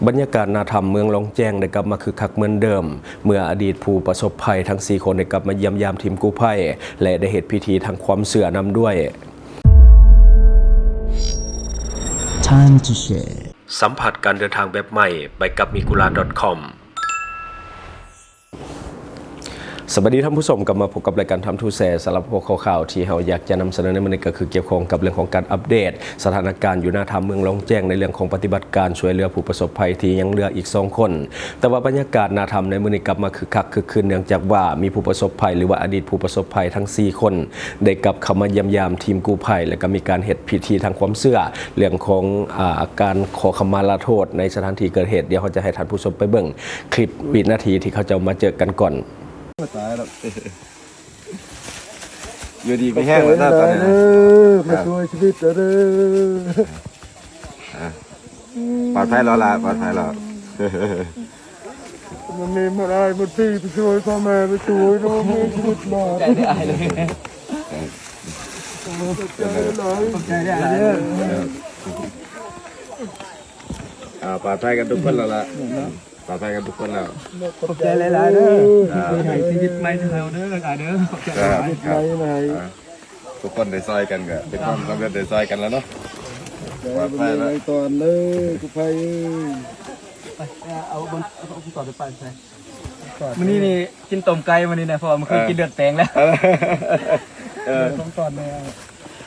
ບັນຍາກາດໜ້າຖ້ຳເມືອງລ່ອງແຈ້ງໄດ້ກັບມາຄຶກຄັກເໝືອນເດີມ ເມື່ອອະດີດຜູ້ປະສົບໄພທັງສີ່ຄົນໄດ້ກັບມາຢ້ຽມຢາມທີມກູ້ໄພ ແລະ ໄດ້ເຮັດພິທີທາງຄວາມເຊື່ອນຳດ້ວຍ. Time to share. ສຳຜັດການເດີນທາງແບບໃໝ່ ໄປກັບ migura.com. ສະບາຍດີທ່ານຜູ້ຊົມ, ກັບມາພົບກັບລາຍການ Time to Share. ສຳລັບຫົວຂໍ້ຂ່າວທີ່ເຮົາຢາກຈະນຳສະເໜີໃນມື້ນີ້ ກໍຄືກ່ຽວຂ້ອງກັບເລື່ອງຂອງການອັບເດດສະຖານະການຢູ່ໜ້າຖ້ຳເມືອງລ່ອງແຈ້ງ ໃນເລື່ອງຂອງປະຕິບັດການຊ່ວຍເຫຼືອຜູ້ປະສົບໄພທີ່ຍັງເຫຼືອອີກສອງຄົນ. ແຕ່ວ່າບັນຍາກາດໜ້າຖ້ຳໃນມື້ນີ້ກັບມາຄຶກຄັກຄຶກຄື້ນ ເນື່ອງຈາກວ່າມີຜູ້ປະສົບໄພ ຫຼືວ່າອະດີດຜູ້ປະສົບໄພທັງສີ່ຄົນ ໄດ້ກັບເຂົ້າມາຢ້ຽມຢາມທີມກູ້ໄພ ແລະ ກໍມີການເຮັດພິທີທາງຄວາມເຊື່ອ ເລື່ອງຂອງ ອາ ການຂໍຂະມາລາໂທດໃນສະຖານທີ່ເກີດເຫດ. ດຽວເຮົາຈະໃຫ້ທ່ານຜູ້ຊົມໄປເບິ່ງຄລິບວິນາທີທີ່ເຂົາເຈົ້າມາເຈີກັນກ່ອນ. ຕາຍແລ້ວ ຢູ່ດີມີແຮງແລ້ວເນາະຕອນນີ້ນະ. ເອີ ມາຊ່ວຍຊີວິດແລ້ວເດີ. ອ່າ ປອດໄພແລ້ວລະ ປອດໄພແລ້ວ. ມັນມີມາໄດ້ ມັນຕີໄປຊ່ວຍພໍ່ແມ່ ໄປຊ່ວຍນ້ອງ ມີຊີວິດລອດ. ໃຈໄດ້ອາຍເລີຍ. ຂອບໃຈຫຼາຍໆ ຂອບໃຈຫຼາຍໆເດີ. ອ່າ ປອດໄພກັນທຸກຄົນແລ້ວລະ. ປອດໄພກັນທຸກຄົນແລ້ວ. ຂອບໃຈຫຼາຍໆເດີ. ອ່າ ໃຫ້ຊີວິດໃໝ່ເຮົາເດີ ຫຼາຍເດີ. ຂອບໃຈຫຼາຍໆ. ອ່າ ທຸກຄົນໄດ້ຊ່ອຍກັນກໍເປັນຄວາມສຳເລັດ ໄດ້ຊ່ອຍກັນແລ້ວເນາະ. ປອດໄພແລ້ວ ຕອນເດີ ກູ້ໄພເອີຍ. ໄປ ເອົາ ເອົາ ເອົາ ເອົາ ເອົາ ເອົາ ເອົາ ເອົາ ເອົາ ເອົາ ເອົາ ເອົາ ມື້ນີ້ນີ້ກິນຕົ້ມໄກ່ມື້ນີ້ນະ ເພາະວ່າມື້ຄືນ ເອີ ກິນເລືອດແປງແລ້ວ. ເອີ ເອີ ຕ້ອງຕອນແນ່.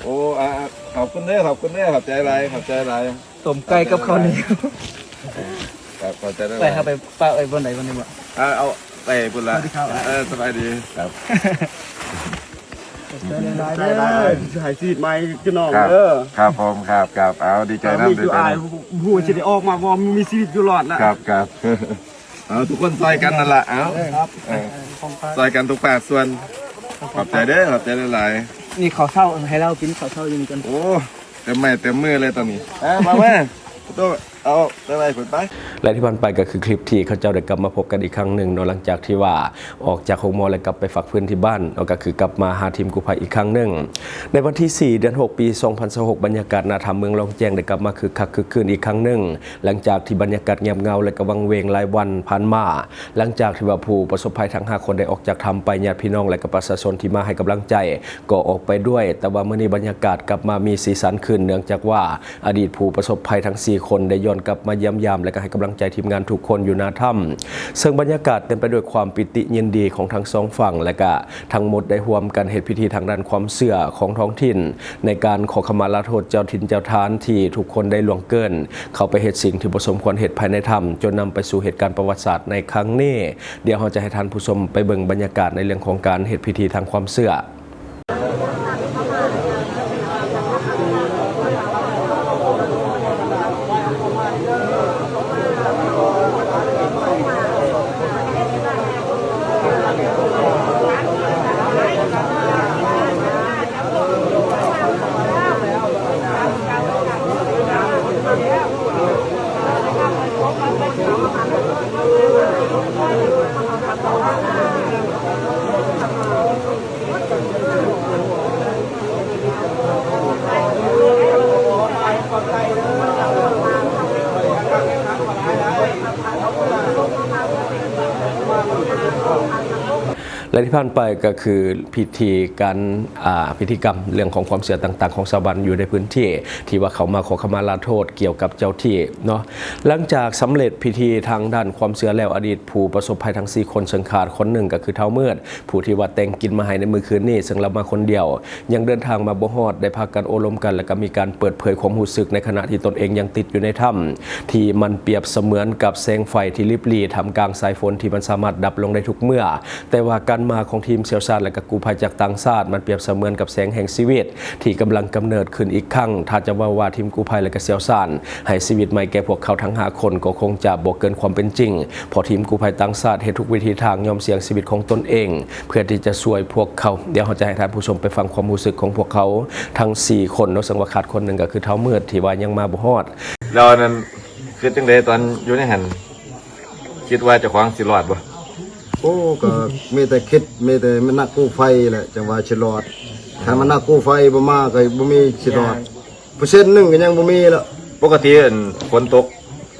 ໂອ້ ອາ ຂອບຄຸນເດີ ຂອບຄຸນເດີ ຂອບໃຈຫຼາຍ ຂອບໃຈຫຼາຍ. ຕົ້ມໄກ່ກັບເຂົ້າໜຽວ. ຂອບ ຂອບໃຈຫຼາຍ. ໄປ ເຮົາໄປປະໄວ້ບ່ອນໃດບ່ອນໜຶ່ງບໍ່? ເອົາ ເອົາໄປພຸ້ນລະ. ສະຫວັດດີຄັບ. ເອີ ສະບາຍດີຄັບ. ຂອບໃຈຫຼາຍໆເດີ. ໃຫ້ຊີວິດໃໝ່ພີ່ນ້ອງເດີ. ຄັບ ຄັບຜົມ ຄັບ ຄັບ. ເອົາ ດີໃຈນຳ ດີໃຈນຳ. ຜູ້ຊິໄດ້ອອກມາບໍ່ ມີຊີວິດຢູ່ລອດລະ. ຄັບ ຄັບ. ເອົາ ທຸກຄົນຊ່ອຍກັນນັ້ນລະ. ເອົາ ເອີ ຊ່ອຍກັນທຸກພາກສ່ວນ. ຂອບໃຈເດີ ຂອບໃຈຫຼາຍໆ. ນີ້ເຂົ້າເຊົ້າ ໃຫ້ລາວກິນເຂົ້າເຊົ້າຢູ່ນີ້ກ່ອນ. ໂອ້ ເຕັມໄມ້ເຕັມມືເລີຍຕອນນີ້. ເອີ ມາ ມາ ໂຕ ເອົາໄປໄວ້ພຸ້ນໄປ. ແລະ ທີ່ຜ່ານໄປກໍຄືຄລິບທີ່ເຂົາເຈົ້າໄດ້ກັບມາພົບກັນອີກຄັ້ງໜຶ່ງເນາະ ຫຼັງຈາກທີ່ວ່າອອກຈາກໂຮງໝໍ ແລະ ກັບໄປພັກຟື້ນທີ່ບ້ານເນາະ ກໍຄືກັບມາຫາທີມກູ້ໄພອີກຄັ້ງໜຶ່ງ. ໃນວັນທີສີ່ ເດືອນຫົກ ປີສອງພັນຊາວຫົກ ບັນຍາກາດໜ້າຖ້ຳເມືອງລ່ອງແຈ້ງໄດ້ກັບມາຄຶກຄັກຄຶກຄື້ນອີກຄັ້ງໜຶ່ງ. ຫຼັງຈາກທີ່ບັນຍາກາດງຽບເຫງົາ ແລະ ກະວັງເວງຫຼາຍວັນຜ່ານມາ, ຫຼັງຈາກທີ່ວ່າຜູ້ປະສົບໄພທັງຫ້າຄົນໄດ້ອອກຈາກຖ້ຳໄປ, ຍາດພີ່ນ້ອງ ແລະ ກະປະຊາຊົນທີ່ມາໃຫ້ກຳລັງໃຈກໍອອກໄປດ້ວຍ, ແຕ່ວ່າມື້ນີ້ບັນຍາກາດກັບມາມີສີສັນຂຶ້ນ, ເນື່ອງຈາກວ່າອະດີດຜູ້ປະສົບໄພທັງສີ່ຄົນໄດ້ຍ້ອນກັບມາຢ້ຽມຢາມ ແລະ ກະໃຫ້ກຳລັງໃຈທີມງານທຸກຄົນຢູ່ໜ້າຖ້ຳ, ເຊິ່ງບັນຍາກາດເຕັມໄປດ້ວຍຄວາມປີຕິຍິນດີຂອງທັງສອງຝັ່ງ ແລະ ກະທັງໝົດໄດ້ຮ່ວມກັນເຮັດພິທີທາງດ້ານຄວາມເຊື່ອຂອງທ້ອງຖິ່ນ ໃນການຂໍຂະມາລາໂທດເຈົ້າຖິ່ນເຈົ້າຖານທີ່ທຸກຄົນໄດ້ລ່ວງເກີນ ເຂົ້າໄປເຮັດສິ່ງທີ່ບໍ່ສົມຄວນເຮັດພາຍໃນຖ້ຳ ຈົນນຳໄປສູ່ເຫດການປະຫວັດສາດໃນຄັ້ງນີ້. ດຽວເຮົາຈະໃຫ້ທ່ານຜູ້ຊົມໄປເບິ່ງບັນຍາກາດໃນເລື່ອງຂອງການເຮັດພິທີທາງຄວາມເຊື່ອ. ແລະ ທີ່ຜ່ານໄປກໍຄືພິທີການ ອ່າ ພິທີກຳເລື່ອງຂອງຄວາມເຊື່ອຕ່າງໆຂອງຊາວບ້ານຢູ່ໃນພື້ນທີ່ ທີ່ວ່າເຂົ້າມາຂໍຂະມາລາໂທດກ່ຽວກັບເຈົ້າທີ່ເນາະ. ຫຼັງຈາກສຳເລັດພິທີທາງດ້ານຄວາມເຊື່ອແລ້ວ, ອະດີດຜູ້ປະສົບໄພທັງສີ່ຄົນ ເຊິ່ງຂາດຄົນໜຶ່ງກໍຄືທ້າວມືດ ຜູ້ທີ່ວ່າແຕ່ງກິນມາໃຫ້ໃນມື້ຄືນນີ້ ເຊິ່ງລາວມາຄົນດຽວ ຍັງເດີນທາງມາບໍ່ຮອດ ໄດ້ພາກັນໂອ້ລົມກັນ ແລະ ກໍມີການເປີດເຜີຍຄວາມຮູ້ສຶກໃນຂະນະທີ່ຕົນເອງຍັງຕິດຢູ່ໃນຖ້ຳ ທີ່ມັນປຽບສະເໝືອນກັບແສງໄຟທີ່ລິບຫຼີ່ທ່າມກາງສາຍຝົນທີ່ມັນສາມາດດັບລົງໄດ້ທຸກເມື່ອ. ແຕ່ວ່າການມາຂອງທີມຊ່ຽວຊານ ແລະ ກໍກູ້ໄພຈາກຕ່າງຊາດ ມັນປຽບສະເໝືອນກັບແສງແຫ່ງຊີວິດທີ່ກຳລັງກຳເນີດຂຶ້ນອີກຄັ້ງ. ຖ້າຈະເວົ້າວ່າທີມກູ້ໄພ ແລະ ກໍຊ່ຽວຊານໃຫ້ຊີວິດໃໝ່ແກ່ພວກເຂົາທັງຫ້າຄົນ ກໍຄົງຈະບໍ່ເກີນຄວາມເປັນຈິງ, ເພາະທີມກູ້ໄພຕ່າງຊາດເຮັດທຸກວິທີທາງ ຍອມສ່ຽງຊີວິດຂອງຕົນເອງ ເພື່ອທີ່ຈະຊ່ວຍພວກເຂົາ. ດຽວເຮົາຈະໃຫ້ທ່ານຜູ້ຊົມໄປຟັງຄວາມຮູ້ສຶກຂອງພວກເຂົາທັງສີ່ຄົນເນາະ, ເຊິ່ງວ່າຂາດຄົນໜຶ່ງກໍຄືທ້າວມືດ ທີ່ວ່າຍັງມາບໍ່ຮອດ. ແລ້ວອັນນັ້ນ ຄິດຈັ່ງໃດຕອນຢູ່ໃນຫັ້ນ? ຄິດວ່າເຈົ້າຂອງຊິລອດບໍ່? ໂອ້ ກໍມີແຕ່ຄິດ ມີແຕ່ແມ່ນນັກກູ້ໄພແຫຼະ ຈັ່ງວ່າຊິລອດ. ຄັນວ່ານັກກູ້ໄພບໍ່ມາ ກໍບໍ່ມີຊິລອດ. ເປີເຊັນໜຶ່ງກໍຍັງບໍ່ມີລະ. ປົກກະຕິ ອັນ ຝົນຕົກ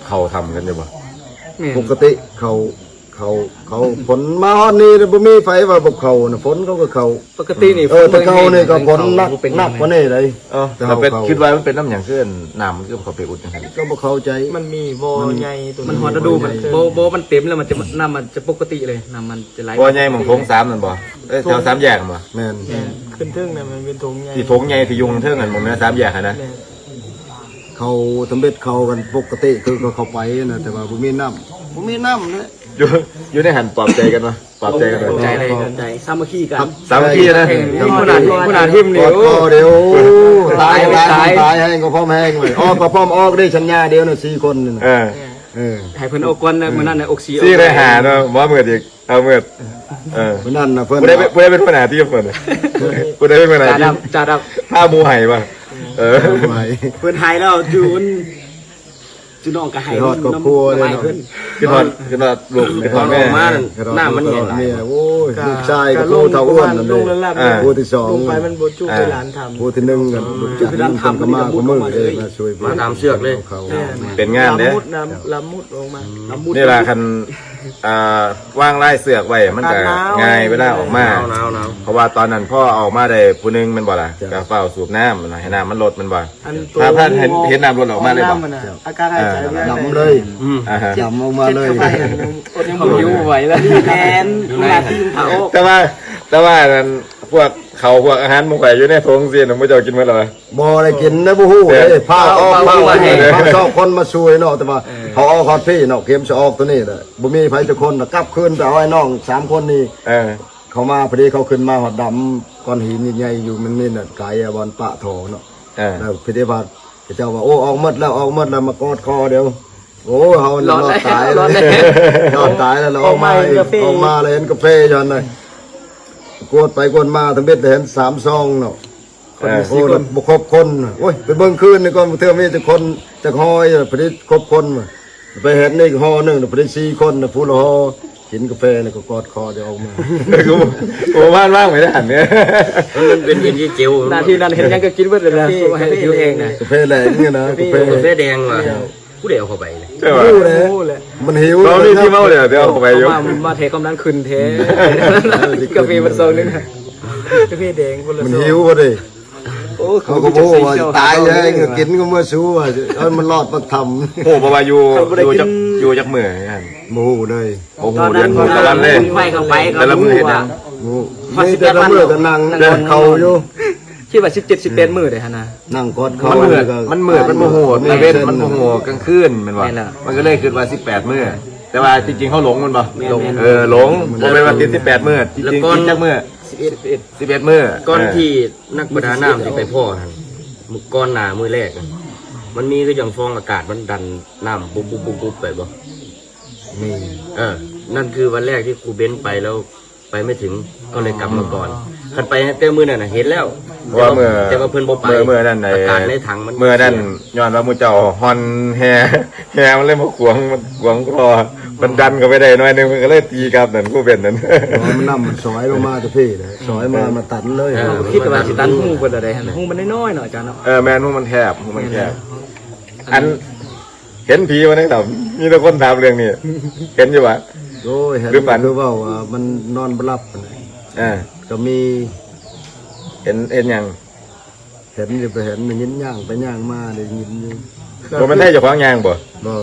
ເຂົ້າຖ້ຳກັນຢູ່ບໍ່? ແມ່ນ ປົກກະຕິເຂົ້າ ເຂົ້າ ເຂົ້າ ຝົນມາຮອດນີ້ແລ້ວບໍ່ມີໃຜວ່າບໍ່ເຂົ້ານະ ຝົນເຂົາກໍເຂົ້າ. ປົກກະຕິນີ້ ເອີ ຝົນ ແຕ່ເກົ່ານີ້ກໍຝົນໜັກ ບໍ່ເປັນຫຍັງ ໜັກກວ່ານີ້ໃດ. ເອີ ແຕ່ເຮົາ ແຕ່ເປັນ ເຂົ້າ ຄິດວ່າມັນເປັນນຳຫຍັງ ຄືນ້ຳມັນຄືເຂົ້າໄປອຸດຈັ່ງຊັ້ນ? ກໍບໍ່ເຂົ້າໃຈ ມັນມີບໍ່ໃຫຍ່ຕົວ ມັນຮອດລະດູມັນ ບໍ່ ບໍ່ ມັນເຕັມແລ້ວ ມັນຈະ ນ້ຳມັນຈະປົກກະຕິເລີຍ ນ້ຳມັນຈະໄຫຼ ບໍ່ໃຫຍ່ໝ່ອງໂຖງສາມນັ້ນບໍ່? ເອີ ແຖວສາມແຍກນັ້ນບໍ່? ແມ່ນ ແມ່ນ ຂຶ້ນເທິງນັ້ນມັນເປັນໂຖງໃຫຍ່ ທີ່ໂຖງໃຫຍ່ທີ່ຢູ່ເທິງນັ້ນ ໝ່ອງເໜືອສາມແຍກຫັ້ນນະ. ແມ່ນ ເຂົາທຳເລັດເຂົ້າກັນປົກກະຕິ ຄືເຂົາເຂົ້າໄປນະ ແຕ່ວ່າບໍ່ມີນ້ຳ ບໍ່ມີນ້ຳເລີຍ. ຢູ່ ຢູ່ໃນຫັ້ນປອບໃຈກັນບໍ່? ປອບໃຈກັນບໍ່? ຂອບໃຈເລີຍ ຂອບໃຈ ສາມັກຄີກັນ ສາມັກຄີນະ. ເອີ ຫົວໜ້າ ຫົວໜ້າທີມນີ້ ກອດຄໍດຽວ ຕາຍ ຕາຍ ຕາຍ ຕາຍແຮງກໍພ້ອມແຮງເວີຍ ອອກກໍພ້ອມອອກເດ້ ສັນຍາດຽວນະ ສີ່ຄົນນີ້ນະ. ເອີ ເອີ ໃຫ້ເພິ່ນອອກກ່ອນນະ ມື້ນັ້ນນະ ອອກສີ່ ສີ່ໄດ້ຫ້າເນາະ ບໍ່ເໝິດອີກ ເອົາເໝິດ. ເອີ ມື້ນັ້ນນະເພິ່ນ ຜູ້ໃດເປັນ ຜູ້ໃດເປັນຫົວໜ້າທີມເພິ່ນ? ຜູ້ໃດເປັນຫົວໜ້າທີມ? ຈ່າດຳ ຈ່າດຳ ພາໝູ່ໄຫ້ບໍ່? ເອີ ເພິ່ນໄຫ້ແລ້ວ ຈຸ ຈຸນ້ອງກໍໄຫ້ ຄຶດຮອດຄອບຄົວເລີຍເນາະ ຄຶດຮອດ ຄຶດຮອດລູກ ຄຶດຮອດແມ່ ອອກມານັ້ນ ຄຶດຮອດລູກ ຄຶດຮອດແມ່. ໂອ້ຍ ລູກຊາຍກໍຜູ້ເຖົ້າອ້ວນນັ້ນເດ້ ອາ ຜູ້ທີສອງ ລົງໄປມັນບໍ່ຈຸ ອ່າ ເວລາທຳ ຜູ້ທີໜຶ່ງກໍ ອືມ ຈຸ ເວລາທຳ ເພິ່ນກໍມາ ກໍມາ ຄູ່ມື້ເລີຍ ມາຊ່ວຍ ມາຕາມເຊືອກເລີຍ ເປັນງານເດ້ ລຳມຸດນຳ ລຳມຸດອອກມາ ລຳມຸດ ນີ້ລະຄັນ ອ່າ ວາງລາຍເຊືອກໄວ້ ມັນກະງ່າຍເວລາອອກມາ ໜາວໆ ເພາະວ່າຕອນນັ້ນພໍອອກມາໄດ້ຜູ້ໜຶ່ງແມ່ນບໍ່ລະ ກໍຟ້າວສູບນ້ຳ ໃຫ້ນ້ຳມັນລົດແມ່ນບໍ່ ອັນ ຖ້າ ຖ້າເຫັນ ເຫັນນ້ຳລົດອອກມາເລີຍບໍ່ ອາກາດຫາຍໃຈ ດຳເລີຍ ອືມ ອ່າຮະ ດຳອອກມາເລີຍ ຍັງບໍ່ຫິວໄຫວລະ ແມ່ນ ແຕ່ວ່າ ແຕ່ວ່ານັ້ນ ພວກເຂົ້າພວກອາຫານໝູ່ຂ້ອຍຢູ່ໃນຖົງຊີ້ນະ ໝູ່ເຈົ້າກິນໝົດແລ້ວຫວາ? ບໍ່ໄດ້ກິນນະ ບໍ່ຮູ້ເດ້ ພາອອກ ພາອອກ ພາຊອກຄົນມາຊ່ວຍເນາະ ແຕ່ວ່າເຮົາອອກຮອດພີ້ເນາະ ເຂັມຊິອອກໂຕນີ້ແຫຼະ ບໍ່ມີໃຜຈັກຄົນ ກັບຄືນໄປເອົາໄອ້ນ້ອງສາມຄົນນີ້ ເອີ ເຂົ້າມາ ພໍດີເຂົາຂຶ້ນມາຮອດດຳ ກ້ອນຫີນໃຫຍ່ໆຢູ່ ມັນມີນັ້ນ ກາຍບ່ອນປະທໍ່ເນາະ ເອີ ແລ້ວພິທີບາດ ເຂົາເຈົ້າວ່າ ໂອ້ ອອກໝົດແລ້ວ ອອກໝົດແລ້ວ ມາກອດຄໍດຽວ ໂອ້ ເຮົາລອດຕາຍ ລອດຕາຍແລ້ວ ລະອອກມາອີກ ອອກມາແລ້ວເຫັນກາເຟຢູ່ຫັ້ນນະ ກວດໄປກວດມາ ທຳອິດເຫັນສາມຊອງເນາະ ຄົນມີສີ່ຄົນ ບໍ່ຄົບຄົນ ໂອ້ຍ ໄປເບິ່ງຄືນນີ້ກ່ອນ ເທື່ອມີຈັກຄົນ ຈັກຫໍ່ ພໍດີຄົບຄົນ ໄປເຫັນອີກຫໍ່ໜຶ່ງ ພໍດີສີ່ຄົນ ຜູ້ລະຫໍ່ ກິນກາເຟແລ້ວກໍກອດຄໍດຽວອອກມາ ໂອ້ ບ້ານວ່າງໄປໄດ້ຫັ້ນເນຍ ມັນເປັນເປັນເຈວ ໜ້າທີ່ນັ້ນເຫັນຫຍັງກໍກິນເບິດເລີຍນະ ໃຫ້ຜິວແຫ້ງນະ ກາເຟແດງນີ້ນະ ກາເຟ ກາເຟແດງວ່າ ຜູ້ໃດເອົາເຂົ້າໄປ ບໍ່ຮູ້ແຫຼະ ມັນຫິວ ບໍ່ມີທີ່ເວົ້າເລີຍ ດຽວເອົາໄປຢູ່ ມາ ມາແທ້ຄວາມດັນຂຶ້ນແທ້ ກາເຟມັນຊອງໜຶ່ງ ກາເຟແດງຄົນລະຊອງ ມັນຫິວບໍ່ເດ້ ໂອ້ ເຂົາກໍບໍ່ຮູ້ວ່າຕາຍແລ້ວ ກິນກໍເມື່ອຊູວ່າ ເອີ ມັນລອດປາກຖ້ຳ ຮູ້ບໍ່ວ່າຢູ່ ຢູ່ຈັກ ຢູ່ຈັກມື້ຫັ້ນ ບໍ່ຮູ້ເລີຍ ບໍ່ຮູ້ເດືອນຮູ້ຕະວັນເລີຍ ໄຟເຂົ້າໄປ ແຕ່ລະມື້ເຮັດຫຍັງ ມີແຕ່ລະມື້ກໍນັ່ງກອດເຂົ່າຢູ່ ຄິດວ່າສິບເຈັດ ສິບແປດມື້ເດ້ຫັ້ນນະ ນັ່ງກອດເຂົ່າ ມັນມືດ ມັນມືດ ມັນບໍ່ຮູ້ຕາເວັນ ມັນບໍ່ຮູ້ກາງຄືນແມ່ນບໍ່ ມັນກໍເລີຍຄິດວ່າສິບແປດມື້ ແຕ່ວ່າຈິງໆເຮົາຫຼົງແມ່ນບໍ່ ເອີ ຫຼົງ ບໍ່ແມ່ນວ່າຕິດສິບແປດມື້ ຈິງໆຕິດຈັກມື້ ສິບເອັດ ສິບເອັດມື້ ກ່ອນທີ່ນັກປະດານ້ຳຊິໄປພໍ້ຫັ້ນ ມື້ກ່ອນໜ້າມື້ແລກຫັ້ນ ມັນມີຄືຈັ່ງຟອງອາກາດມັນດັນນ້ຳປຸບໆໆໄປບໍ່? ມີ ເອີ ນັ້ນຄືວັນແລກທີ່ຄູເບັນໄປແລ້ວ ໄປໄມ່ເຖິງ ກໍເລີຍກັບມາກ່ອນ ຄັນໄປແຕ່ມື້ນັ້ນນະເຫັນແລ້ວ ເພາະວ່າເມື່ອ ແຕ່ວ່າເພິ່ນບໍ່ໄປ ເມື່ອ ເມື່ອນັ້ນ ອາກາດໃນຖັງມັນ ເມື່ອນັ້ນຍ້ອນວ່າໝູ່ເຈົ້າຮ່ອນແຮ່ ແຮ່ມັນເລີຍມາຂວາງ ມັນຂວາງຄໍ ມັນດັນເຂົ້າໄປໄດ້ໜ້ອຍໜຶ່ງ ມັນກໍເລີຍຕີກັບນັ້ນ ຄູເບັນນັ້ນ ເພາະວ່ານ້ຳມັນຊອຍລົງມາແຕ່ພີ້ເດ້ ຊອຍມາ ມາຕັນເລີຍ ເອີ ຄິດວ່າຊິຕັນຮູເພິ່ນລະໄດຫັ້ນ ຮູມັນນ້ອຍໆເນາະອາຈານເນາະ ເອີ ແມ່ນ ຮູມັນແຄບ ຮູມັນແຄບ ອັນ ເຫັນຜີບໍ່ໃນຖ້ຳ ມີແຕ່ຄົນຖາມເລື່ອງນີ້ ເຫັນຢູ່ຫວາ? ໂອ້ຍ ເຫັນ ຄືຝັນ ຄືເວົ້າວ່າມັນນອນບໍ່ຫຼັບຫັ້ນນະ ອ່າ ກໍມີ ເຫັນ ເຫັນຫຍັງ? ເຫັນຢູ່ ໄປເຫັນ ໄດ້ຍິນຍ່າງໄປຍ່າງມາ ໄດ້ຍິນຢູ່ ບໍ່ແມ່ນໄດ້ເຈົ້າຂອງຍ່າງບໍ່? ບໍ່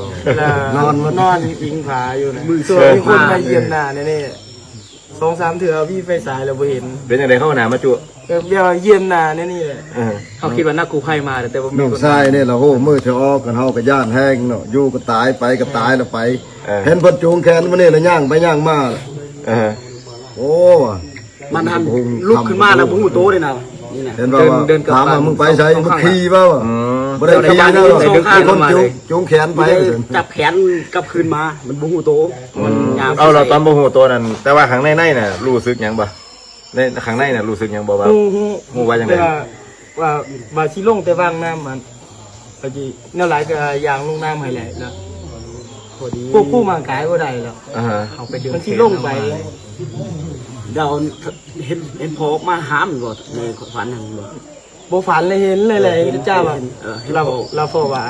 ນອນ ນອນອີງຜາຢູ່ນະ ມື້ສອງມີຄົນມາຢ້ຽມໜ້າແນ່ໆ ສອງສາມເທື່ອມີໄຟສາຍແລ້ວບໍ່ເຫັນ ເປັນຈັ່ງໃດເຂົາໜ້າມາຈຸ ແບບວ່າຢ້ຽມໜ້າແນວນີ້ແຫຼະ ເອີ ເຮົາຄິດວ່ານັກກູ້ໄພມາ ແຕ່ວ່າມີ ນ້ອງຊາຍນີ້ລະ ໂອ້ ມື້ທີ່ອອກກັນເຮົາກໍຢ້ານແຮງເນາະ ຢູ່ກໍຕາຍ ໄປກໍຕາຍລະໄປ ເອີ ເຫັນເພິ່ນຈູງແຂນມານີ້ລະຍ່າງໄປຍ່າງມາ ເອີ ໂອ້ ມັນຫັ້ນລຸກຂຶ້ນມາແລ້ວບໍ່ຮູ້ໂຕເດ້ນະ ນີ້ນະ ເຫັນບໍ່ ວ່າຖາມວ່າມຶງໄປໃສ ມຶງຂີ່ບໍ່ ອືມ ບໍ່ໄດ້ຂີ່ນະ ມີຄົນຈູງ ຈູງແຂນໄປ ຈັບແຂນກັບຄືນມາ ມັນບໍ່ຮູ້ໂຕ ມັນຍ່າງ ເອົາ ແລ້ວຕອນບໍ່ຮູ້ໂຕນັ້ນ ແຕ່ວ່າຂ້າງໃນໃນນະ ຮູ້ສຶກຫຍັງບໍ່? ໃນຂ້າງໃນນະ ຮູ້ສຶກຫຍັງບໍ່ວ່າ ຮູ້ ຮູ້ ຮູ້ວ່າຈັ່ງໃດ? ແຕ່ວ່າ ວ່າ ວ່າຊິລົງແຕ່ວາງນ້ຳ ອັນ ກໍຊິແນວຫຼາຍກໍຍ່າງລົງນ້ຳໃຫ້ແຫຼະ ແລ້ວພໍດີຄວບຄຸມຮ່າງກາຍບໍ່ໄດ້ແລ້ວ ອ່າຮະ ມັນຊິລົງໄປ ດາວເຫັນ ເຫັນພໍ່ອອກມາຫາມບໍ່ ໃນຝັນຫັ້ນບໍ່? ບໍ່ຝັນເລີຍ ເຫັນເລີຍແຫຼະ ເຫັນຈ້າວ່າ ເອີ ເຫັນ ລາວ ພໍ່ ລາວ ພໍ່ວ່າ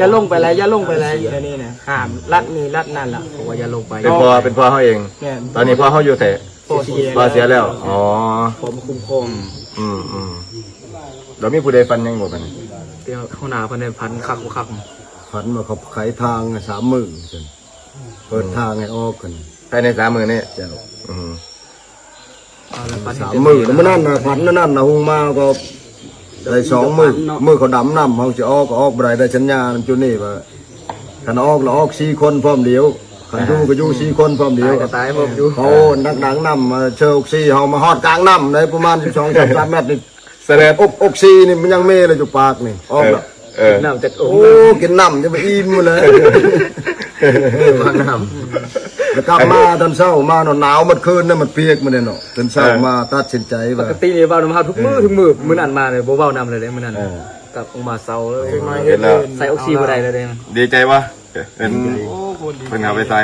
ຢ່າລົງໄປຫຼາຍ ຢ່າລົງໄປຫຼາຍ ດຽວນີ້ນະ ຫ້າມລັດນີ້ລັດນັ້ນລະ ເພາະວ່າຢ່າລົງໄປ ເປັນພໍ່ ເປັນພໍ່ເຮົາເອງ. ແມ່ນ ຕອນນີ້ພໍ່ເຮົາຢູ່ໃສ? ພໍ່ເສຍ ພໍ່ເສຍແລ້ວ. ອໍ ພໍ່ມາຄຸ້ມຄອງ. ອືມໆ ແລ້ວມີຜູ້ໃດຝັນຫຍັງບໍ່ບັດນີ້? ແຕ່ຫົວໜ້າເພິ່ນໄດ້ຝັນຄັກບໍ່ຄັກ ຝັນວ່າເຂົາໄຂທາງໃຫ້ສາມມື້ຊັ້ນ ເປີດທາງໃຫ້ອອກກັນ ພາຍໃນສາມມື້ນີ້. ເຈົ້າ. ອືມ ເອົາລະ ຝັນ ສາມມື້ ມື້ນັ້ນນະ ຝັນນັ້ນນະ ຮຸ່ງມາກໍໄດ້ສອງມື້ ມື້ເຂົາດຳນ້ຳ ເຮົາຊິອອກກໍອອກບໍ່ໄດ້ ໄດ້ສັນຍານຳຈຸນີ້ວ່າ ຄັນອອກລະອອກສີ່ຄົນພ້ອມດຽວ ຄັນຢູ່ກໍຢູ່ສີ່ຄົນພ້ອມດຽວ ຕາຍກໍຕາຍພ້ອມຢູ່. ເຂົານັກດຳນ້ຳມາເຊີອອກຊີ ເຮົາມາຮອດກາງນ້ຳໄດ້ປະມານສິບສອງ ສາມສິບແມັດນີ້ ສະແດດ ອອກ ອອກຊີນີ້ມັນຍັງມີເລີຍຢູ່ປາກນີ້ ອອກລະ ເອີ ເອີ ກິນນ້ຳຈັກອົງ ໂອ້ ກິນນ້ຳຈະໄປອີ່ມໝົດເລີຍ ເອີ ວ່ານ້ຳ ແລ້ວກັບມາຕອນເຊົ້າມາເນາະ ໜາວໝົດຄືນນະ ມັນປຽກໝົດເລີຍເນາະ. ຕື່ນເຊົ້າມາຕັດສິນໃຈວ່າ ປົກກະຕິນີ້ເວົ້ານຳເຮົາທຸກມື້ ເອີ ທຸກມື້ ມື້ນັ້ນມາເລີຍບໍ່ເວົ້ານຳເລີຍເດ້ ມື້ນັ້ນ ເອີ ກັບອອກມາເຊົາເລີຍ ເຫັນແລ້ວ ໃສ່ອອກຊີບໍ່ໄດ້ເລີຍເດ້. ດີໃຈບໍ່? ເຫັນ ໂອ້ ເພິ່ນເອົາໄປໃສ່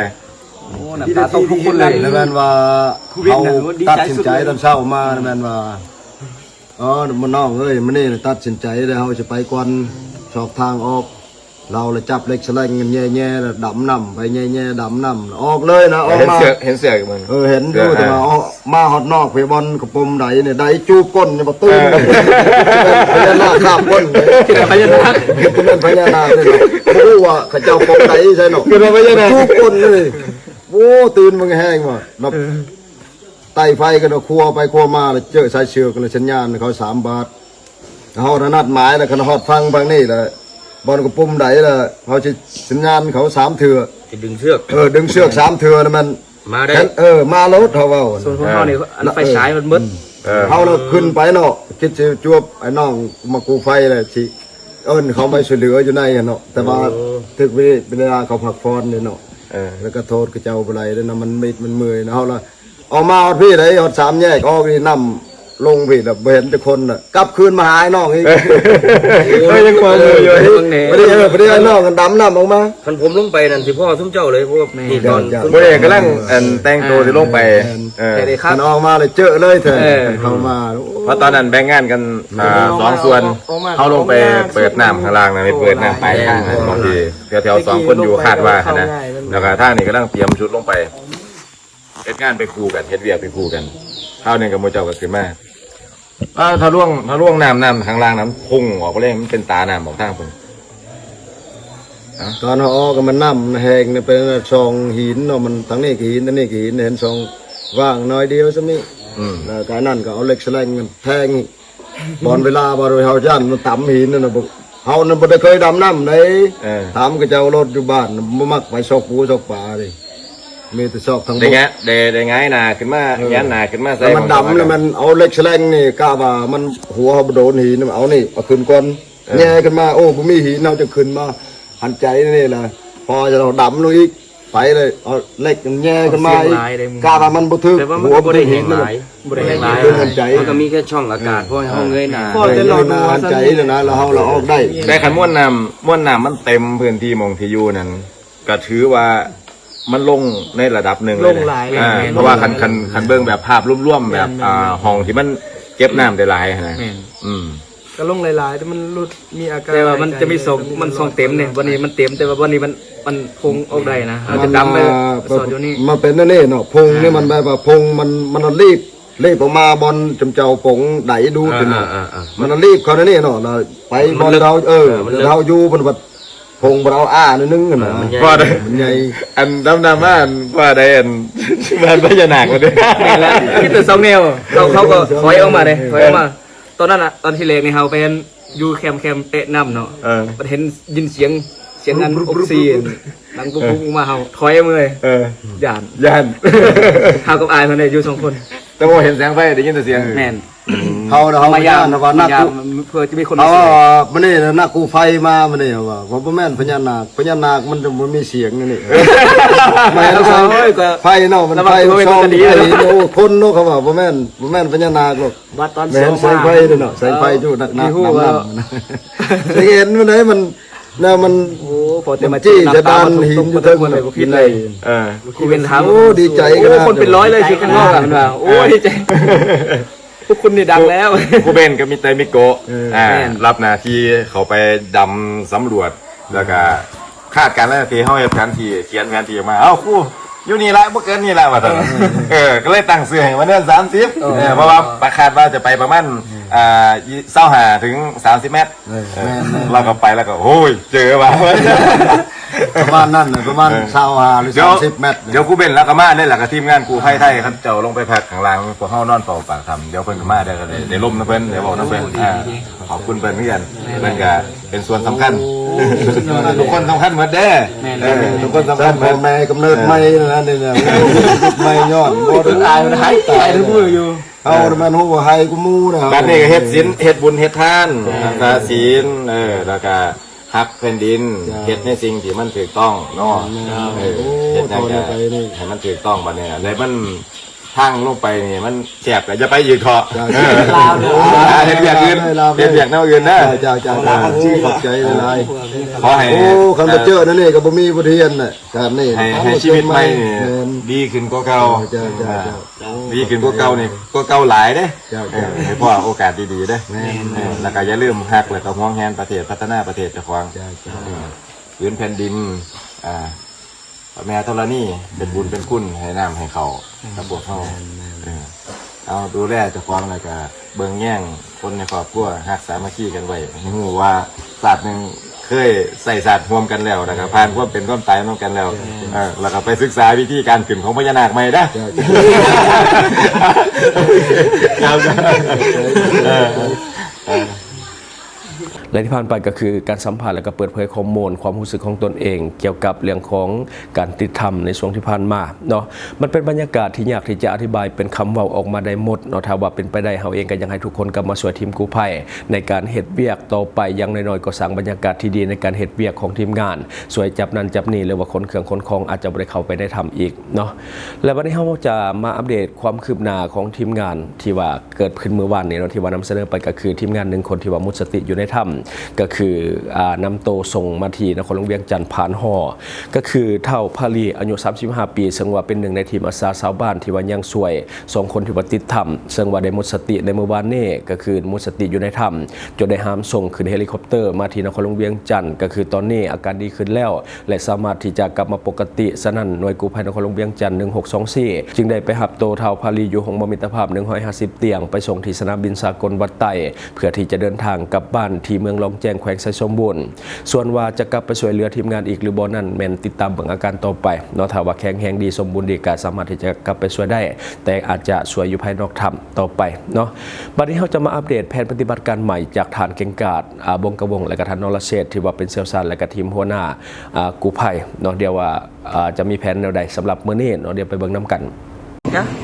ໂອ້ ນ້ຳຕາຕົກທຸກຄົນເລີຍ. ແລ້ວແມ່ນວ່າເຮົາຕັດສິນໃຈຕອນເຊົ້າມາ ແມ່ນວ່າ ອໍ ມານ້ອງເອີຍ ມື້ນີ້ຕັດສິນໃຈແລ້ວ ເຮົາຊິໄປກ່ອນ ຊອກທາງອອກ. ລາວລະຈັບເຫຼັກສະແລງແຍ່ໆ ດຳນ້ຳໄປແຍ່ໆ ດຳນ້ຳ ອອກເລີຍນະ ອອກມາ ເຫັນເສືອກ ເຫັນເສືອກຢູ່ ເອີ ເຫັນຢູ່ ເອີ ແຕ່ວ່າ ເອີ ມາຮອດນອກເພບອນກະປົມໃດນີ້ ໄດ້ຈູບກົ້ນນີ້ບໍ່ຕື່ນ ເອີ ພະຍານາກຄາບກົ້ນ ຄິດວ່າພະຍານາກ ຄິດວ່າພະຍານາກນີ້ ບໍ່ຮູ້ວ່າເຂົາເຈົ້າປົມໃດໃສ່ເນາະ ຄິດວ່າພະຍານາກ ຈູບກົ້ນນີ້. ໂອ້ ຕື່ນມັນແຮງວ່າ ເອີ ໄຕ່ໄຟກັນເນາະ ຄົວໄປຄົວມາ ແລ້ວເຈີສາຍເຊືອກ ແລ້ວສັນຍານເຂົາສາມບາດ. ເຮົານະນັດໝາຍແລ້ວ ຄັນຮອດຝັ່ງຝັ່ງນີ້ແລ້ວ ບ່ອນກະປຸ່ມໃດແລ້ວ ເຮົາຊິສັນຍານເຂົາສາມເທື່ອ ຊິດຶງເຊືອກ ເອີ ດຶງເຊືອກສາມເທື່ອ ແລ້ວມັນມາໄດ້ ເອີ ມາໂລດ ເຮົາເວົ້າ. ສ່ວນຂອງເຮົານີ້ ເອີ ອັນໄຟສາຍມັນໝົດ ເອີ ເຮົາລະຂຶ້ນໄປເນາະ ຄິດຊິຈວບໄອ້ນ້ອງມາກູ້ໄຟແລ້ວ ຊິເອີ້ນເຂົາໄປຊ່ວຍເຫຼືອຢູ່ໃນຫັ້ນເນາະ ແຕ່ວ່າ ໂອ້ ຖືກເວລາເຂົາພັກຜ່ອນເດ້ເນາະ ເອີ ແລ້ວກະໂທດເຂົາເຈົ້າບໍ່ໄດ້ເດ້ເນາະ ມັນມິດມັນເມື່ອຍເນາະ ເຮົາລະ ອອກມາຮອດພີ້ໃດ ຮອດສາມແຍກ ອອກນີ້ນ້ຳລົງພີ້ລະ ບໍ່ເຫັນຈັກຄົນລະ ກັບຄືນມາຫາອ້າຍນ້ອງອີກ ເອີ ຍັງພໍມີຢູ່ ເອີ ພໍດີ ເອີ ພໍດີອ້າຍນ້ອງກັນດຳນ້ຳອອກມາ ຄັນຜົມລົງໄປນັ້ນຊິພໍ້ຊຸມເຈົ້າເລີຍ ເພາະວ່ານີ້ຕອນ ມື້ນີ້ກຳລັງ ອັນ ແຕ່ງໂຕຊິລົງໄປ ເອີ ຄັນອອກມາລະເຈີເລີຍເທື່ອ ເອີ ເຂົ້າມາ ເພາະຕອນນັ້ນແບ່ງງານກັນ ອ່າ ສອງສ່ວນ ເຮົາລົງໄປເປີດນ້ຳຂ້າງລ່າງນະ ໄປເປີດນ້ຳປາຍທາງນະ ບາງທີແຖວໆ ສອງຄົນຢູ່ຄາດວ່າຫັ້ນນະ ແລ້ວກະທາງນີ້ກຳລັງຕຽມຊຸດລົງໄປ ເຮັດງານໄປຄູ່ກັນ ເຮັດວຽກໄປຄູ່ກັນ ຄາວໜຶ່ງກັບໝູ່ເຈົ້າກໍຂຶ້ນມາ ອ່າ ທະລວງ ທະລວງນ້ຳ ນ້ຳຂ້າງລ່າງນັ້ນພຸ່ງອອກໄປເລີຍ ມັນເປັນຕານ້ຳອອກທາງພຸ້ນ ຕອນເຮົາອອກມັນນ້ຳແຮງ ເປັນຊ່ອງຫີນເນາະ ມັນທາງນີ້ກໍຫີນ ທາງນີ້ກໍຫີນ ເຫັນຊ່ອງວ່າງໜ້ອຍດຽວຊ່ຳນີ້ ອືມ ແລ້ວກະນັ້ນກໍເອົາເຫຼັກສະແລງແທງ ບ່ອນເວລາ ບ່ອນເຮົາຢ້ານມັນຕຳຫີນນັ້ນນະ ເຮົານັ້ນບໍ່ໄດ້ເຄີຍດຳນ້ຳໃດ ເອີ ຖາມເຂົາເຈົ້າໂລດ ຢູ່ບ້ານບໍ່ມັກໄປຊອກປູຊອກປາເດ້ ມີແຕ່ຊອກທາງບົກ ໄດ້ງາຍ ໄດ້ ໄດ້ງາຍໜ້າຂຶ້ນມາ ເອີ ຍານໜ້າຂຶ້ນມາໃສ່ ແລ້ວມັນດຳ ແລ້ວມັນເອົາເຫຼັກສະແລງນີ້ ກະວ່າມັນຫົວເຮົາບໍ່ໂດນຫີນ ເອົານີ້ເອົາຂຶ້ນກ່ອນ ເອີ ແຍ່ຂຶ້ນມາ ໂອ້ ບໍ່ມີຫີນ ເຮົາຈະຂຶ້ນມາຫັນໃຈນີ້ລະ ພໍຈະເຮົາດຳລົງອີກ ໄປເລີຍ ເອົາເຫຼັກແຍ່ຂຶ້ນມາອີກ ກະວ່າມັນບໍ່ຖືກຫົວ ບໍ່ຖືກຫີນ ບໍ່ໄດ້ແຮງຫຼາຍ ມັນກໍມີແຄ່ຊ່ອງອາກາດ ເອີ ພໍໃຫ້ເຮົາເງີຍໜ້າ ເງີຍໜ້າຫັນໃຈແລ້ວນະ ແລ້ວເຮົາລະອອກໄດ້ ແຕ່ຄັນມວນນ້ຳ ມວນນ້ຳມັນເຕັມພື້ນທີ່ໝ່ອງທີ່ຢູ່ນັ້ນ ກະຖືວ່າມັນລົງໃນລະດັບໜຶ່ງເລີຍ ລົງຫຼາຍ ອ່າ ແມ່ນ ເພາະວ່າຄັນ ຄັນ ຄັນເບິ່ງແບບພາບລວມໆ ແບບ ແມ່ນໆ ອ່າ ຫ້ອງທີ່ມັນເກັບນ້ຳໄດ້ຫຼາຍຫັ້ນນະ ແມ່ນ ອືມ ກໍລົງຫຼາຍໆ ແຕ່ມັນຫຼຸດ ມີອາການ ແຕ່ວ່າມັນຈະມີຊ່ອງ ມັນຊ່ອງເຕັມເດ້ ບ່ອນນີ້ມັນເຕັມ ແຕ່ວ່າບ່ອນນີ້ມັນ ມັນພົງອອກໄດ້ນະ ເຮົາຈະດຳໄປສອດຢູ່ນີ້ ມັນເປັນແນວນີ້ເນາະ ພົງນີ້ມັນແບບວ່າພົງ ມັນ ມັນລີບ ລີບອອກມາບ່ອນຈຸ່ມເຈົ້າປົງໄດດູດເນາະ ມັນລີບເຂົ້າໃນນີ້ເນາະ ແລ້ວໄປບ່ອນເຮົາ ເອີ ເຮົາຢູ່ເພິ່ນວ່າ ພົງບໍ່ເອົາອ້າໜ້ອຍໜຶ່ງຫັ້ນນະ ມັນໃຫຍ່ ມັນໃຫຍ່ ອັນດຳໆ ມາ ອັນວ່າໄດ້ ອັນ ບ້ານພະຍານາກວ່າເດ້ ແມ່ນລະ ມີແຕ່ສອງແນວ ເຂົາ ເຂົາກໍຖອຍອອກມາເດ້ ຖອຍອອກມາ ຕອນນັ້ນນະ ຕອນທີແລກນີ້ເຮົາໄປ ຢູ່ແຄມ ແຄມແຕະນ້ຳເນາະ ເອີ ບັດເຫັນ ຍິນສຽງ ສຽງອັນອົກຊີນ ດັງປຸບໆ ອອກມາ ເຮົາຖອຍອອກມາເລີຍ ເອີ ຢ້ານ ຢ້ານ ເຮົາກັບອ້າຍເພິ່ນໄດ້ຢູ່ສອງຄົນ ແຕ່ບໍ່ເຫັນແສງໄຟ ໄດ້ຍິນແຕ່ສຽງ ແມ່ນ ເຮົາ ເຮົາມາຢ້າມ ເຮົາວ່ານັກ ເພື່ອຈະມີຄົນມາຊ່ວຍ ເຮົາວ່າມື້ນີ້ນະ ນັກກູ້ໄຟມາມື້ນີ້ ເຮົາວ່າ ບໍ່ແມ່ນພະຍານາກ ພະຍານາກມັນຈະບໍ່ມີສຽງນີ້ ມາເຫັນແສງໄຟເນາະ ມັນໄຟສອງ ໂອ້ ຄົນເນາະ ເຂົາວ່າ ບໍ່ແມ່ນ ບໍ່ແມ່ນພະຍານາກດອກ ບາດຕອນ ແມ່ນແສງໄຟເດ້ເນາະ ແສງໄຟຢູ່ໜັກໆ ເອີ ນຳໆ ເຫັນມັນໄດ໋ ມັນ ແນວມັນ ໂອ້ ພໍແຕ່ມາຈີ້ໃສ່ບານຫີນຢູ່ເທິງ ເອີ ບໍ່ຄິດເລີຍ ເອີ ບໍ່ຄິດເປັນທາງ ໂອ້ ດີໃຈ ໂອ້ ຂະໜາດ ຄົນເປັນຮ້ອຍເລີຍ ຊິຂຶ້ນຮອດ ເພິ່ນວ່າ ໂອ້ ເອີ ດີໃຈ ພວກຄຸນນີ້ດັງແລ້ວ ຜູ້ເປັນກໍມີແຕ່ມິໂກະ ເອີ ອ່າ ແມ່ນ ຮັບໜ້າທີ່ເຂົ້າໄປດຳສຳຫຼວດ ແລ້ວກໍຄາດການແລ້ວ ທີ່ເຮົາເຮັດແຜນທີ່ ຂຽນແຜນທີ່ອອກມາ ເອົ້າ ຄູ ຢູ່ນີ້ລະ ບໍ່ເກີນນີ້ລະ ວ່າຊັ້ນ. ເອີ ກໍເລີຍຕັ້ງຊື່ໃຫ້ວ່າເນີນສາມສິບ ເອີ ເອີ ເພາະວ່າຄາດວ່າຈະໄປປະມານ ອືມ ອ່າ ຊາວຫ້າເຖິງສາມສິບແມັດ. ເອີ ເອີ ແມ່ນໆ ລາວກໍໄປ ລາວກໍ ໂອ້ຍ ເຈີວ່າ ປະມານນັ້ນນະ ປະມານ ເອີ ຊາວຫ້າ ຫຼື ດຽວ ສາມສິບແມັດ. ດຽວຄູເບັນລາວກໍມາເດ້ ແລ້ວກໍທີມງານກູ້ໄພໄທ ເຂົາເຈົ້າລົງໄປພັກຂ້າງລ່າງ ພວກເຮົານອນເຝົ້າປາກຖ້ຳ ດຽວເພິ່ນກໍມາ ດຽວກໍໄດ້ ໄດ້ລົມນຳເພິ່ນ ໄດ້ເວົ້ານຳເພິ່ນ. ໂອ້ ອ່າ ຂອບຄຸນເພິ່ນຄືກັນ ເພິ່ນກໍເປັນສ່ວນສຳຄັນ ທຸກຄົນສຳຄັນໝົດເດ້. ແມ່ນໆ ເອີ ທຸກຄົນສຳຄັນໝົດ ແມ່ກຳເນີດໃໝ່ນັ້ນນີ້ນະ ໃໝ່ຍ້ອນບໍ່ໄດ້ ອາຍມັນຫາຍ ອາຍທຸກມື້ຢູ່. ເຮົາມັນຮູ້ວ່າໄຮກວ່າໝູ່ນະ ບັດນີ້ກໍເຮັດສິນ ເຮັດບຸນເຮັດທານ ເອີ ຮັກສາສິນ ເອີ ແລ້ວກໍຮັກແຜ່ນດິນ ເຈົ້າ ເຮັດໃນສິ່ງທີ່ມັນຖືກຕ້ອງເນາະ. ແມ່ນ ເອີ ໂອ້ ເຮັດຫຍັງກໍໃຫ້ມັນຖືກຕ້ອງ ບັດນີ້ ແລ້ວມັນທາງລົງໄປນີ້ມັນແຄບ ກໍຢ່າໄປອີກເຖາະ. ເຈົ້າ ເອີ ລາວເດີ ອ່າ ເຮັດວຽກອື່ນ ເຮັດວຽກແນວອື່ນເດີ. ເຈົ້າໆ ຂອບໃຈຫຼາຍໆ ຂໍໃຫ້ ໂອ້ ຄັນບໍ່ເຈີແນວນີ້ກໍບໍ່ມີບົດຮຽນນະ ຊາດນີ້ ໃຫ້ ໃຫ້ຊີວິດໃໝ່ນີ້ ແມ່ນ ດີຂຶ້ນກວ່າເກົ່າ. ເຈົ້າໆໆ ດີຂຶ້ນກວ່າເກົ່ານີ້ ກວ່າເກົ່າຫຼາຍເດ້. ເຈົ້າໆ ເອີ ໃຫ້ພໍ້ໂອກາດດີໆເດີ. ແມ່ນ ເອີ ແລ້ວກໍຢ່າລືມຮັກ ແລ້ວກໍຫວງແຫນປະເທດ ພັດທະນາປະເທດເຈົ້າຂອງ. ເຈົ້າໆ ເອີ ຜືນແຜ່ນດິນ ອ່າ ພະແມ່ທໍລະນີ ເປັນບຸນເປັນຄຸນໃຫ້ນ້ຳໃຫ້ເຂົ້າ ອືມ ກັບພວກເຮົາ. ແມ່ນໆ ເອີ ເອົາ ດູແລເຈົ້າຂອງ ແລ້ວກໍເບິ່ງແຍງຄົນໃນຄອບຄົວ ຮັກສາມັກຄີກັນໄວ້ ໃຫ້ຮູ້ວ່າຊາດໜຶ່ງ ເຄີຍໃຊ້ຊາດຮ່ວມກັນແລ້ວ ແລ້ວກໍຜ່ານຄວາມເປັນຄວາມຕາຍນຳກັນແລ້ວ. ເອີ ແລ້ວກໍໄປສຶກສາວິທີການຂຶ້ນຂອງພະຍານາກໃໝ່ເດີ. ແລະທີ່ຜ່ານໄປກໍຄືການສຳພາດ ແລະກໍເປີດເຜີຍຂໍ້ມູນຄວາມຮູ້ສຶກຂອງຕົນເອງ ກ່ຽວກັບເລື່ອງຂອງການຕິດຖ້ຳໃນຊ່ວງທີ່ຜ່ານມາເນາະ. ມັນເປັນບັນຍາກາດທີ່ຍາກທີ່ຈະອະທິບາຍເປັນຄຳເວົ້າອອກມາໄດ້ໝົດເນາະ. ຖ້າວ່າເປັນໄປໄດ້ ເຮົາເອງກໍຢາກໃຫ້ທຸກຄົນກັບມາຊ່ວຍທີມກູ້ໄພໃນການເຮັດວຽກຕໍ່ໄປ ຢ່າງໜ້ອຍໆກໍສ້າງບັນຍາກາດທີ່ດີໃນການເຮັດວຽກຂອງທີມງານ ຊ່ວຍຈັບນັ້ນຈັບນີ້ ຫຼືວ່າຂົນເຄື່ອງຂົນຂອງ ອາດຈະບໍ່ໄດ້ເຂົ້າໄປໃນຖ້ຳອີກເນາະ. ແລະບັດນີ້ເຮົາຈະມາອັບເດດຄວາມຄືບໜ້າຂອງທີມງານທີ່ວ່າເກີດຂຶ້ນມື້ວານນີ້ເນາະ ທີ່ວ່ານຳສະເໜີໄປ ກໍຄືທີມງານໜຶ່ງຄົນທີ່ວ່າໝົດສະຕິຢູ່ໃນຖ້ຳ ກໍຄື ອ່າ ນຳໂຕສົ່ງມາທີ່ນະຄອນຫຼວງວຽງຈັນຜ່ານຫໍ ກໍຄືທ້າວພາລີ ອາຍຸສາມສິບຫ້າປີ ເຊິ່ງວ່າເປັນໜຶ່ງໃນທີມອາສາຊາວບ້ານທີ່ວ່າຍັງຊ່ວຍສອງຄົນທີ່ວ່າຕິດຖ້ຳ ເຊິ່ງວ່າໄດ້ໝົດສະຕິໃນມື້ວານນີ້ ກໍຄືໝົດສະຕິຢູ່ໃນຖ້ຳ ຈົນໄດ້ຫາມສົ່ງຂຶ້ນເຮລິຄອບເຕີມາທີ່ນະຄອນຫຼວງວຽງຈັນ. ກໍຄືຕອນນີ້ອາການດີຂຶ້ນແລ້ວ ແລະ ສາມາດທີ່ຈະກັບມາປົກກະຕິ. ສະນັ້ນ ໜ່ວຍກູ້ໄພນະຄອນຫຼວງວຽງຈັນ ໜຶ່ງຫົກສອງສີ່ ຈຶ່ງໄດ້ໄປຮັບໂຕທ້າວພາລີຢູ່ໂຮງໝໍມິດຕະພາບ ໜຶ່ງຮ້ອຍຫ້າສິບຕຽງ ໄປສົ່ງທີ່ສະໜາມບິນສາກົນວັດໄຕ ເພື່ອທີ່ຈະເດີນທາງກັບບ້ານທີ່ເມືອງລອງແຈ້ງ ແຂວງໄຊສົມບູນ. ສ່ວນວ່າຈະກັບໄປຊ່ວຍເຫຼືອທີມງານອີກຫຼືບໍ່ນັ້ນ ແມ່ນຕິດຕາມເບິ່ງອາການຕໍ່ໄປເນາະ. ຖ້າວ່າແຂງແຮງດີ ສົມບູນດີ ກໍສາມາດທີ່ຈະກັບໄປຊ່ວຍໄດ້ ແຕ່ອາດຈະຊ່ວຍຢູ່ພາຍນອກຖ້ຳຕໍ່ໄປເນາະ. ບັດນີ້ເຮົາຈະມາອັບເດດແຜນປະຕິບັດການໃໝ່ຈາກທ່ານເກັ່ງກາດ ອ່າ ບົງກະວົງ ແລະກະທ່ານ ນໍລະເຊດ ທີ່ວ່າເປັນຊ່ຽວຊານ ແລະກະທີມຫົວໜ້າ ອ່າ ກູ້ໄພເນາະ. ດຽວວ່າ ອ່າ ຈະມີແຜນແນວໃດສຳລັບມື້ນີ້ເນາະ ດຽວໄປເບິ່ງນຳກັນ.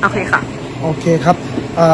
ໂອເຄ ໂອເຄຄ່ະ ໂອເຄຄັບ ເອີ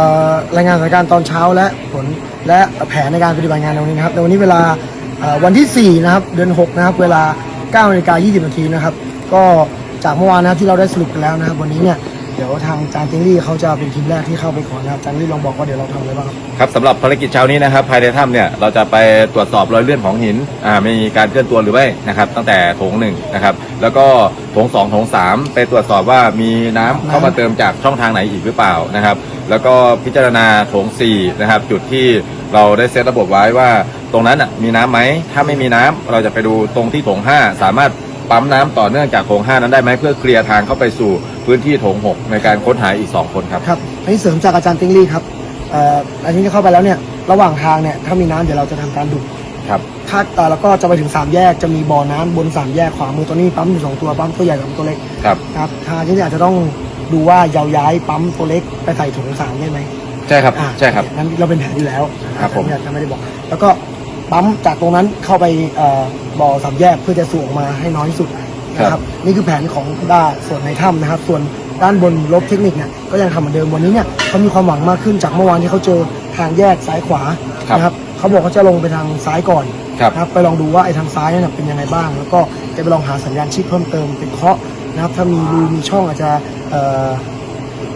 ລາຍງານສະຖານະການຕອນເຊົ້າ ແລະ ຜົນ ແລະ ແຜນໃນການປະຕິບັດງານໃນວັນນີ້ນະຄັບ. ໃນວັນນີ້ເວລາ ເອີ ວັນທີສີ່ນະຄັບ ເດືອນຫົກນະຄັບ ເວລາເກົ້ານາລິກາ ຊາວນາທີນະຄັບ. ກໍຈາກເມື່ອວານນະຄັບ ທີ່ເຮົາໄດ້ສະຫຼຸບກັນແລ້ວນະຄັບ ວັນນີ້ເນຍ ດຽວທາງອາຈານຕິງລີ້ເຂົາຈະເປັນທີມແລກທີ່ເຂົ້າໄປກ່ອນນະຄັບ. ອາຈານຕິງລີ້ລອງບອກວ່າ ດຽວເຮົາທຳອະໄລບ້າງ? ຄັບ ສຳລັບພາລະກິດເຊົ້ານີ້ນະຄັບ ພາຍໃນຖ້ຳເນຍ ເຮົາຈະໄປຕວດສອບລອຍເລື່ອນຂອງຫີນ ອ່າ ມີການເຄື່ອນຕົວຫຼືໄມ່ນະຄັບ ຕັ້ງແຕ່ໂຖງໜຶ່ງນະຄັບ ແລ້ວກໍໂຖງສອງ ໂຖງສາມ ໄປຕວດສອບວ່າມີນ້ຳເຂົ້າມາເຕີມຈາກຊ່ອງທາງໄຫນອີກຫຼືເປົ່ານະຄັບ. ແລ້ວກໍພິຈາລະນາໂຖງສີ່ນະຄັບ ຈຸດທີ່ເຮົາໄດ້ເຊັດລະບົບໄວ້ວ່າ ตรงนั้นน่ะมีน้ำไหม ถ้าไม่มีน้ำ เราจะไปดูตรงที่โถงห้า สามารถปั๊มน้ำต่อเนื่องจากโถงห้านั้นได้ไหม เพื่อเคลียร์ทางเข้าไปสู่พื้นที่โถงหก ในการค้นหาอีกสองคนครับ ครับ อันนี้เสริมจากอาจารย์ติงลี่ครับ เอ่อ อันนี้เข้าไปแล้วเนี่ย ระหว่างทางเนี่ย ถ้ามีน้ำเดี๋ยวเราจะทำการดูด ครับ ถ้า เอ่อ แล้วก็จะไปถึงสามแยก จะมีบ่อน้ำบนสามแยกขวามือ ตรงนี้มีปั๊มอยู่สองตัว ปั๊มตัวใหญ่กับปั๊มตัวเล็ก ครับ ครับ ทางที่อาจจะต้องดูว่าเราย้ายปั๊มตัวเล็กไปใส่โถงสามได้ไหม ใช่ครับ อ่า ใช่ครับ งั้นเราเป็นแผนอยู่แล้ว ครับผม อาจจะไม่ได้บอก แล้วก็ปั๊มจากตรงนั้นเข้าไป เอ่อ บ่อสามแยกเพื่อจะสูบออกมาให้น้อยที่สุดนะครับ ครับ นี่คือแผนของด้านส่วนในถ้ำนะครับ ส่วนด้านบนลบเทคนิคเนี่ยก็ยังทำเหมือนเดิม วันนี้เนี่ยเขามีความหวังมากขึ้นจากเมื่อวานที่เขาเจอทางแยกซ้ายขวา ครับ นะครับ เขาบอกเขาจะลงไปทางซ้ายก่อน ครับ นะครับ ไปลองดูว่าไอ้ทางซ้ายนั่นนะเป็นยังไงบ้าง แล้วก็จะไปลองหาสัญญาณชีพเพิ่มเติม ไปเคาะนะครับ ถ้ามีรูมีช่องอาจจะ เอ่อ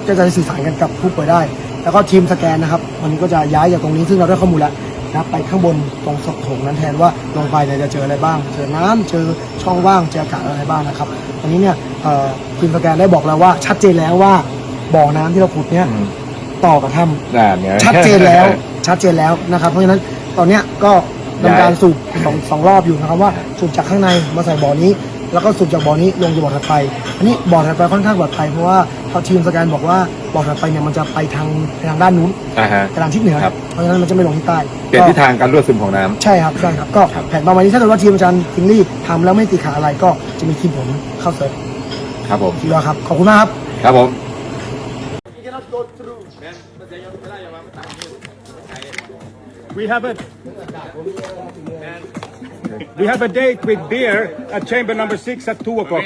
ก็จะได้สื่อสารกันกับผู้ป่วยได้ แล้วก็ทีมสแกนนะครับ วันนี้ก็จะย้ายจากตรงนี้ ซึ่งเราได้ข้อมูลแล้วนะครับ ไปข้างบนตรงโถงนั้นแทน ว่าลงไปเนี่ยจะเจออะไรบ้าง เจอน้ำ เจอช่องว่าง เจออากาศอะไรบ้างนะครับ วันนี้เนี่ย เอ่อ ทีมสแกนได้บอกแล้วว่าชัดเจนแล้วว่าบ่อน้ำที่เราขุดเนี่ย อืม ต่อกับถ้ำ นั่นไง ชัดเจนแล้ว ชัดเจนแล้วนะครับ เพราะฉะนั้นตอนเนี้ยก็ ทำการสูบสอง สองรอบอยู่นะครับ ว่าสูบจากข้างในมาใส่บ่อนี้ แล้วก็สูบจากบ่อนี้ลงสู่บ่อถัดไป อันนี้บ่อถัดไปค่อนข้างปลอดภัย เพราะว่าทีมสแกนบอกว่าบ่อถัดไปเนี่ยมันจะไปทาง ไปทางด้านนู้น อ่าฮะ ไปทางทิศเหนือ ครับ เพราะฉะนั้นมันจะไม่ลงที่ใต้ เปลี่ยนทิศทางการรั่วซึมของน้ำ ใช่ครับ ใช่ครับ ก็ ครับ แผนประมาณนี้ ถ้าเกิดว่าทีมอาจารย์ทิงลี่ทำแล้วไม่ติดขัดอะไร ก็จะมีทีมผมเข้าเสิร์ฟ ครับผม สุดยอดครับ ขอบคุณมากครับ ครับผม We have a, we have a date with beer at chamber number six at two o'clock.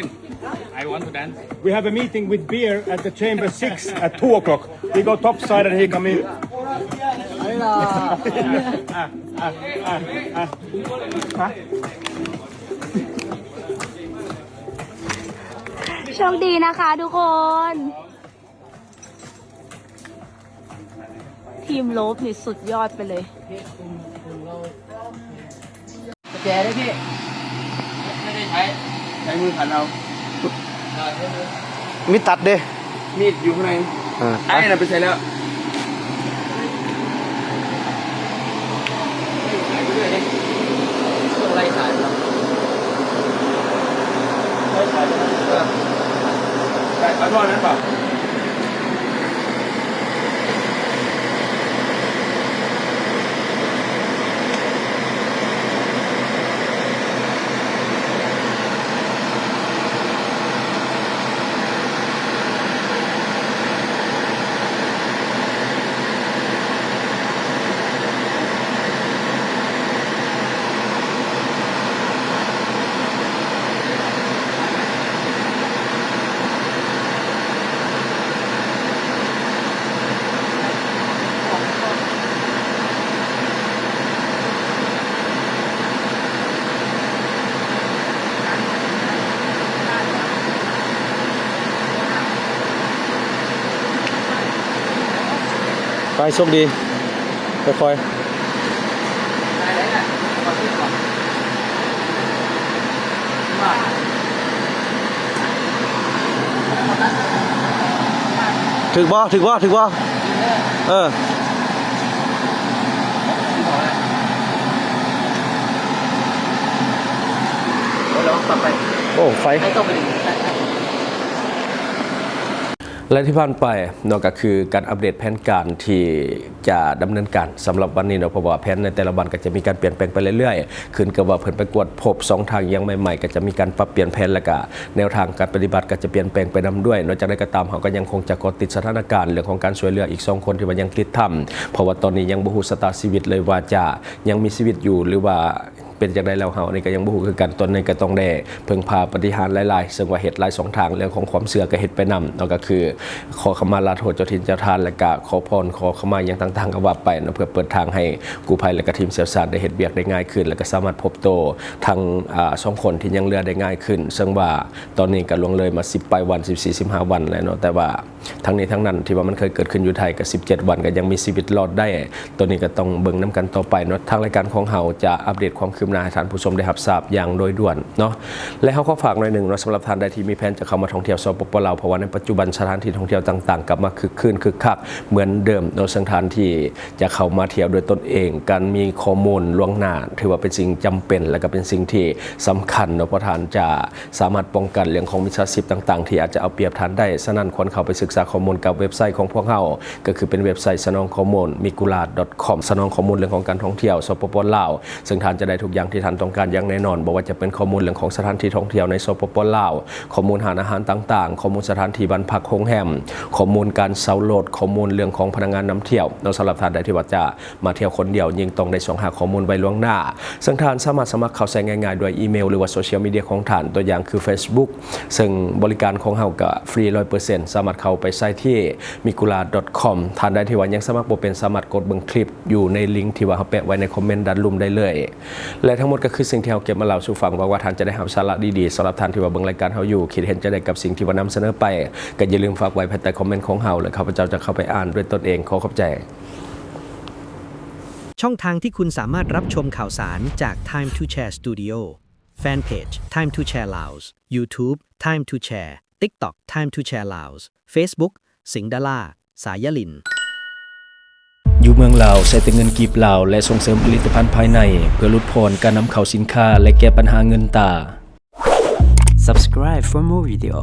I want to dance. We have a meeting with beer at the chamber six at two o'clock. We go topside and he come in. โชคดีนะคะทุกคน ทีมโลฟนี่สุดยอดไปเลย กุญแจด้วยพี่ ไม่ได้ใช้ ใช้มือขันเอา มีตัดเด้ มีดอยู่ข้างใน เออ ไอ้น่ะไปใส่แล้ว ไป โชคดี ค่อยๆ ถืกบ่ ถืกบ่ ถืกบ่ เออ โอ้ ไฟ และที่ผ่านไปเนาะ ก็คือการอัปเดตแผนการที่จะดำเนินการสำหรับวันนี้เนาะ เพราะว่าแผนในแต่ละวันก็จะมีการเปลี่ยนแปลงไปเรื่อยๆ ขึ้นกับว่าเพิ่นไปกวดพบช่องทางหยังใหม่ๆ ก็จะมีการปรับเปลี่ยนแผน แล้วก็แนวทางการปฏิบัติก็จะเปลี่ยนแปลงไปนำด้วยเนาะ จั่งใดก็ตาม เฮาก็ยังคงจะเกาะติดสถานการณ์เรื่องของการช่วยเหลืออีกสองคนที่ว่ายังติดถ้ำ เพราะว่าตอนนี้ยังบ่ฮู้ชะตาชีวิตเลยว่าจะยังมีชีวิตอยู่ หรือว่า เป็นจั่งใดแล้ว เฮานี่ก็ยังบ่ฮู้คือกัน ตอนนี้ก็ต้องได้เพิ่งพาปาฏิหาริย์หลายๆ ซึ่งว่าเฮ็ดหลายช่องทาง เรื่องของความเชื่อก็เฮ็ดไปนำเนาะ ก็คือขอขมาลาโทษเจ้าถิ่นเจ้าทาน แล้วก็ขอพรขอขมาหยังต่างๆ ก็ว่าไปเนาะ เพื่อเปิดทางให้กู้ภัย แล้วก็ทีมเชี่ยวชาญได้เฮ็ดเวียกได้ง่ายขึ้น แล้วก็สามารถพบโตทั้ง อ่า สองคนที่ยังเหลือได้ง่ายขึ้น ซึ่งว่าตอนนี้ก็ล่วงเลยมาสิบปลายวัน สิบสี่ สิบห้า วันแล้วเนาะ แต่ว่า ทั้งนี้ทั้งนั้น ที่ว่ามันเคยเกิดขึ้นอยู่ไทยก็สิบเจ็ดวัน ก็ยังมีชีวิตรอดได้ ตัวนี้ก็ต้องเบิ่งนำกันต่อไปเนาะ ทางรายการของเฮาจะอัปเดตความคืบหน้าให้ท่านผู้ชมได้รับทราบอย่างโดยด่วนเนาะ และเฮาขอฝากหน่อยหนึ่งเนาะ สำหรับท่านใดที่มีแผนจะเข้ามาท่องเที่ยว สปป ลาว เพราะว่าในปัจจุบันสถานที่ท่องเที่ยวต่างๆ กลับมาคึกคื้นคึกคักเหมือนเดิมเนาะ ซึ่งท่านที่จะเข้ามาเที่ยวด้วยตนเอง การมีข้อมูลล่วงหน้า ถือว่าเป็นสิ่งจำเป็น และก็เป็นสิ่งที่สำคัญเนาะ เพราะท่านจะ สามารถป้องกันเรื่องของมิจฉาชีพต่างๆ ที่อาจจะเอาเปรียบท่านได้ ฉะนั้นควรเข้าไปศึกษาข้อมูลกับเว็บไซต์ของพวกเฮา ก็คือเป็นเว็บไซต์สนองข้อมูล มิกุลา .com สนองข้อมูลเรื่องของการท่องเที่ยว สปป ลาว ซึ่งท่านจะได้ทุกอย่างที่ท่านต้องการอย่างแน่นอน บ่ว่าจะเป็นข้อมูลเรื่องของสถานที่ท่องเที่ยวใน สปป ลาว ข้อมูลร้านอาหารต่างๆ ข้อมูลสถานที่บ้านพักโรงแรม ข้อมูลการเช่ารถ ข้อมูลเรื่องของพนักงานนำเที่ยวเนาะ สำหรับท่านใดที่ว่าจะ มาเที่ยวคนเดียว ยิ่งต้องได้ซองหาข้อมูลไว้ล่วงหน้า ซึ่งท่านสามารถสมัครเข้าใช้ง่ายๆ ด้วยอีเมล หรือว่าโซเชียลมีเดียของท่าน ตัวอย่างคือ Facebook ซึ่งบริการของเฮาก็ฟรี ร้อยเปอร์เซ็นต์ สามารถเข้าไปใช้ที่ มิกุลา .com ท่านใดที่ว่ายังสมัครบ่เป็น สามารถกดเบิ่งคลิปอยู่ในลิงก์ที่ว่าเฮาแปะไว้ในคอมเมนต์ด้านลุ่มได้เลย และทั้งหมดก็คือสิ่งที่เฮาเก็บมาเล่าสู่ฟัง หวังว่าท่านจะได้รับสาระดีๆ สำหรับท่านที่ว่าเบิ่งรายการเฮาอยู่ คิดเห็นจั่งใดกับสิ่งที่ว่านำเสนอไป ก็อย่าลืมฝากไว้ภายใต้คอมเมนต์ของเฮา และข้าพเจ้าจะเข้าไปอ่านด้วยตนเอง ขอขอบใจ ช่องทางที่คุณสามารถรับชมข่าวสารจาก Time to Share Studio Fanpage Time to Share Laos YouTube Time to Share TikTok Time to Share Laos Facebook สิงห์ดารา สายลิน ຢູ່ເມືອງລາວ ໃຊ້ແຕ່ເງິນກີບລາວ ແລະ ສົ່ງເສີມຜະລິດຕະພັນພາຍໃນ ເພື່ອຫຼຸດຜ່ອນການນຳເຂົ້າສິນຄ້າ ແລະ ແກ້ບັນຫາເງິນຕາ. Subscribe for more video.